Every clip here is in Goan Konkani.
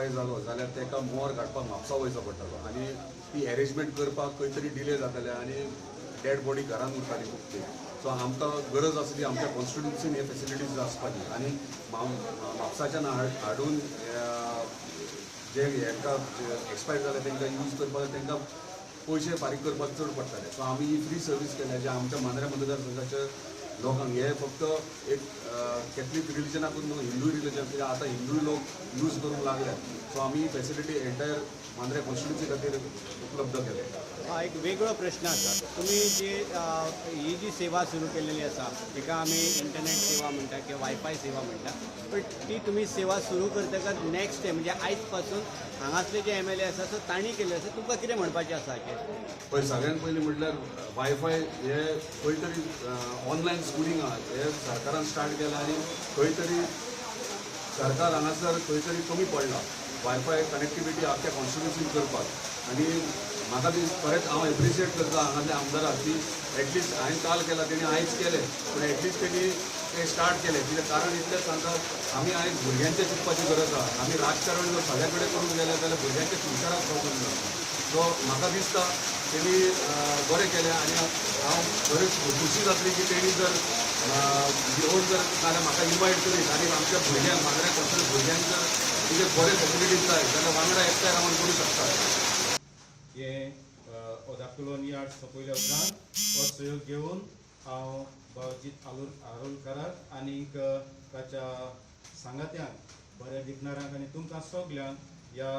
एक्सपायर जालो जाल्यार ताका मोर्ग हाडपाक म्हापसा वयचो पडटालो आनी ती एरेंजमेंट करपाक खंय तरी डिले जाताले आनी डेड बॉडी घरान उरताली खूब ते. सो आमकां गरज आसली आमच्या कॉन्स्टिट्युन्सीन हे फेसिलिटीज आसपाची आनी म्हापसाच्यान हाडून जे हेका एक्सपायर जाले तांकां यूज करपाक तांकां पयशे फारीक करपाक चड पडटाले. सो आमी ही फ्री सर्वीस केल्या जे आमच्या मांद्र्या मतदारसंघाच्या लोकांक. हे फक्त एक कॅथलीक रिलिजनाकूच न्हू, हिंदू रिलिजन, कित्याक आतां हिंदू लोक यूज करूंक लागल्यात. सो आमी ही फॅसिलिटी एंटायर मांद्र्या कॉन्स्टिट्युन्सी खातीर उपलब्ध केल्या. एक वेगळो प्रश्न आसा, तुमी जी ही जी सेवा सुरू केलेली आसा तिका आमी इंटरनेट सेवा म्हणटा किंवा वायफाय सेवा म्हणटा, पण ती तुमी सेवा सुरू करतकच नेक्स्ट डे म्हणजे आयज पासून हांगासले जे एमएलए आसा सो तांणी केल्ले आसा, तुमकां कितें म्हणपाचें आसा हाचेर? पळय, सगळ्यात पयलीं म्हटल्यार वायफाय हे खंय तरी ऑनलायन स्कुलींग आहा, हे सरकारान स्टार्ट केलां आनी खंय तरी सरकार हांगासर खंय तरी कमी पडला वायफाय कनेक्टिविटी आख्ख्या कॉन्स्टिट्युन्सीन करपाक. आनी म्हाका दीस खरेंच हांव एप्रिशिएट करता हांगासल्या आमदाराक की एटलिस्ट हांवें काल केला, तेणी आयज केलें, पूण एटलिस्ट तेणी ते स्टार्ट केलें. कित्याक कारण इतलेंच सांगता, आमी आयज भुरग्यांचें चिंतपाची गरज आहा. आमी राजकारण जर सगळ्या कडेन करूंक गेले जाल्यार भुरग्यांच्या फ्युचराक प्रॉब्लम जाता. सो म्हाका दिसता तेणी बरें केलें आनी हांव खरेंच खुशी जातली की तेणी जर येवन जर नाल्यार म्हाका इनवायट करीत आनी आमच्या भुरग्यांक, मांद्र्या कॉन्स्टिट्युन्सी भुरग्यांक जर कितें बरे फेसिलिटीज जाय जाल्यार वांगडा एकठांय रावन करूं शकता. हे ओदाकुलोन यार्ड सोंपयल्या उपरांत हो सहयोग घेवन हांव बावजीत आरोलकाराक आनीक ताच्या सांगात्यांक, बऱ्या दिखणाऱ्यांक आनी तुमकां सगल्यांक ह्या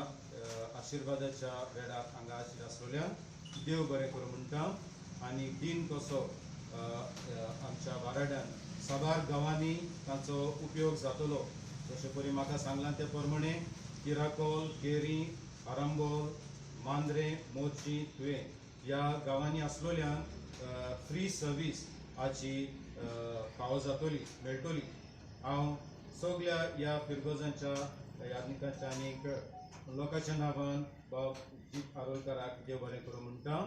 आशिर्वादाच्या वेळार हांगा हाजीर आसलेल्यान देव बरें करूं म्हणटा. आनी दिन कसो आमच्या वाराड्यान साबार गांवांनी तांचो उपयोग जातलो, जशें परी म्हाका सांगलां ते प्रमाणे तिराकोल, केरी, आरांबोल, मांद्रें, मोची, तुयें ह्या गांवांनी आसलेल्यान फ्री सर्वीस हाची फावो जातली, मेळटली. हांव सगल्या ह्या फिरगोजांच्या यादनिकांच्या आनीक लोकांच्या नांवान बाब जीत आरोलकाराक देव बरें करूं म्हणटा.